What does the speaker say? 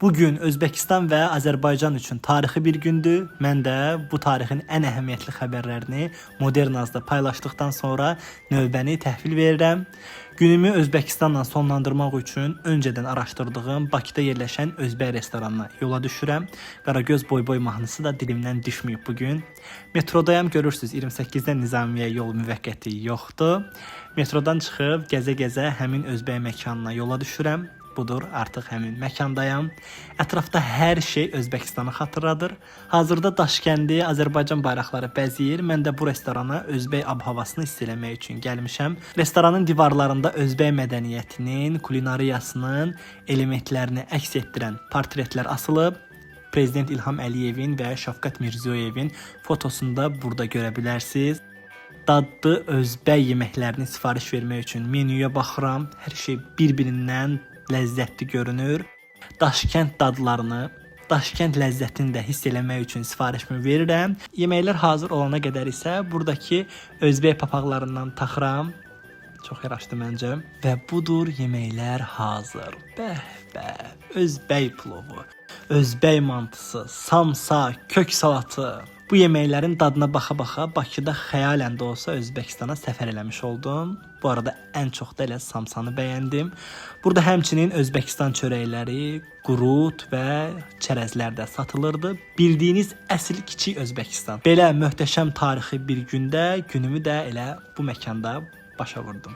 Bu gün Özbəkistan və Azərbaycan üçün tarixi bir gündür. Mən də bu tarixin ən əhəmiyyətli xəbərlərini Modernazda paylaşdıqdan sonra növbəni təhvil verirəm. Günümü Özbəkistanla sonlandırmaq üçün öncədən araşdırdığım Bakıda yerləşən özbək restoranına yola düşürəm. Qaragöz boy-boy mahnısı da dilimdən düşməyib bu gün. Metrodayam, görürsüz, 28-dən Nizamiyə yol müvəqqəti yoxdur. Metrodan çıxıb gəzə-gəzə həmin özbək məkanına yola düşürəm. Budur, artıq həmin məkandayam. Ətrafda hər şey Özbəkistanı xatırladır. Hazırda Daşkəndi Azərbaycan bayraqları bəzəyir. Mən də bu restorana özbək ab-havasını hiss eləmək üçün gəlmişəm. Restoranın divarlarında özbək mədəniyyətinin, kulinariyasının elementlərini əks etdirən portretlər asılıb. Prezident İlham Əliyevin və Şavkat Mirziyoyevin fotosunu da burada görə bilərsiniz. Dadlı özbək yeməklərini sifariş vermək üçün menyuya baxıram. Hər şey bir-birindən ləzzətli görünür. Daşkənd dadlarını, Daşkənd ləzzətini də hiss eləmək üçün sifarişimi verirəm. Yeməklər hazır olana qədər isə buradakı özbək papaqlarından taxıram. Çox yaraşdı məncə. Və budur, yeməklər hazır. Bəh bəh, özbək plovu, özbək mantısı, samsa, kök salatı. Bu yeməklərin dadına baxa-baxa Bakıda xəyalən də olsa Özbəkistana səfər eləmiş oldum. Bu arada ən çox da elə samsanı bəyəndim. Burada həmçinin Özbəkistan çörəkləri, qurut və çərəzlər də satılırdı. Bildiyiniz əsl kiçik Özbəkistan. Belə möhtəşəm tarixi bir gündə günümü də elə bu məkanda başa vurdum.